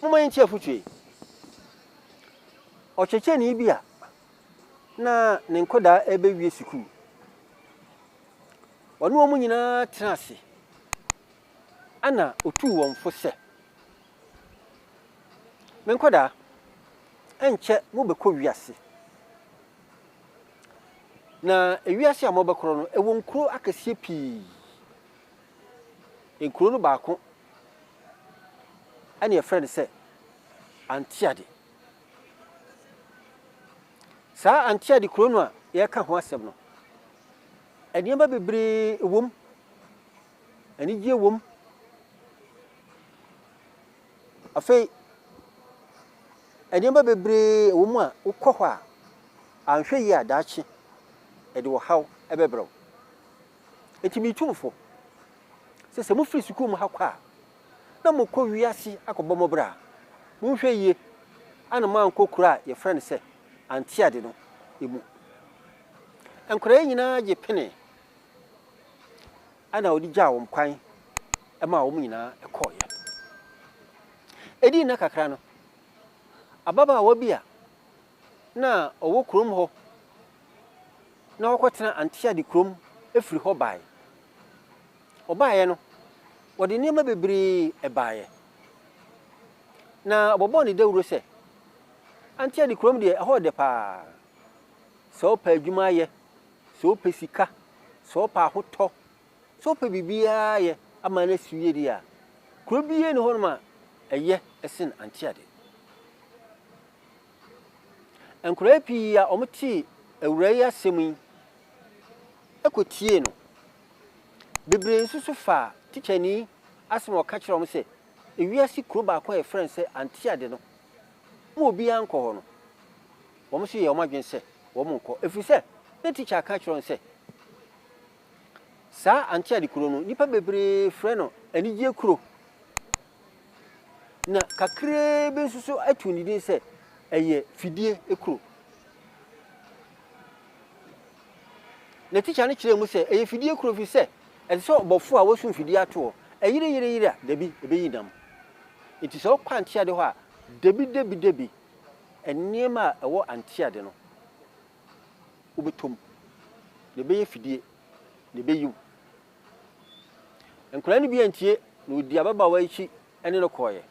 Momma yɛntie afotu yi. Ɔkyerɛkyerɛni bi a na ne nkwadaa rebɛwie sukuu, ɔne wɔn nyinaa tenaa ase ɛna ɔtuu wɔn fo sɛ, Me nkwadaa, ɛnkyɛ mobɛkɔ wiase. Na ewiase a mobɛkorɔ no, ɛwɔ nkuro akɛseɛ pii. Nkuro no baako ɛne yɛfrɛ no sɛ Antiade. Saa Antiade kuro no a yɛreka ho asɛm no, nneɛma bebree wɔ mu. Anigyeɛ wɔ mu. Afei, nneɛma bebree wɔ mu a wokɔ hɔ a, anhwɛ yie a daakye ɛde ɔhaw bɛbrɛ wo. Enti metu mo fo sɛ sɛ mofiri sukuu mu ha kɔ a, na mokɔ wiase akɔbɔ mo bra a, monhwɛ yie ana moankɔ kuro a yɛfrɛ no sɛ Antiade no mu. Nkwadaa yi nyinaa gye penee ɛna ɔde gyaa wɔn kwan maa wɔn nyinaa kɔeɛ. Ɛdii nna kakra no, ababaawa bi a na ɔwɔ kurom hɔ na wakɔtena Antiade kurom firi hɔ baeɛ. Ɔbaeɛ no, ɔde nneɛma bebree baeɛ. Na ɔbɛbɔɔ ne dawuro sɛ, Antiade kurom deɛ, ɛhɔ yɛ dɛ paa. Sɛ wopɛ adwuma ayɛ, sɛ wopɛ sika, sɛ wopɛ ahotɔ, sɛ wopɛ biribiara yɛ ama no asi yie deɛ a, kuro biara nni hɔnom a ɛyɛ sen Antiade. Nkwadaa pii a wɔtee awuraa yi asɛm yi kɔtiee no. Bebree nso so faa tikyani asɛm a ɔka kyerɛɛ wɔn sɛ ewiase kuro baako a yɛfrɛ no sɛ Antiade no, ma obiara nkɔ hɔ no. Wɔn nso yɛɛ wɔn adwene sɛ wɔrenkɔ, ɛfiri sɛ na tikya aka akyerɛ wɔn sɛ saa Antiade kuro no, nnipa bebree frɛ no anigyeɛ kuro, na kakraa bi nso so ato ne din sɛ ɛyɛ fidie kuro. Na tikya no kyerɛɛ mu sɛ ɛyɛ fidie kuro ɛfiri sɛ ɛte sɛ ɔbɔfoɔ a wasum fidie ato hɔ, ɛyereyereyere a, dabi, ɛbɛyi nam. Enti sɛ wokɔ Antiade hɔ a, dabi dabi dabi, Nneɛma a ɛwɔ Antiade no, wobɛtɔ mu, na ɛbɛyɛ fidie, na ɛbɛyi wo. Nkwadaa no bi antie, na wɔdii ababaawa yi akyi ne no kɔeɛ.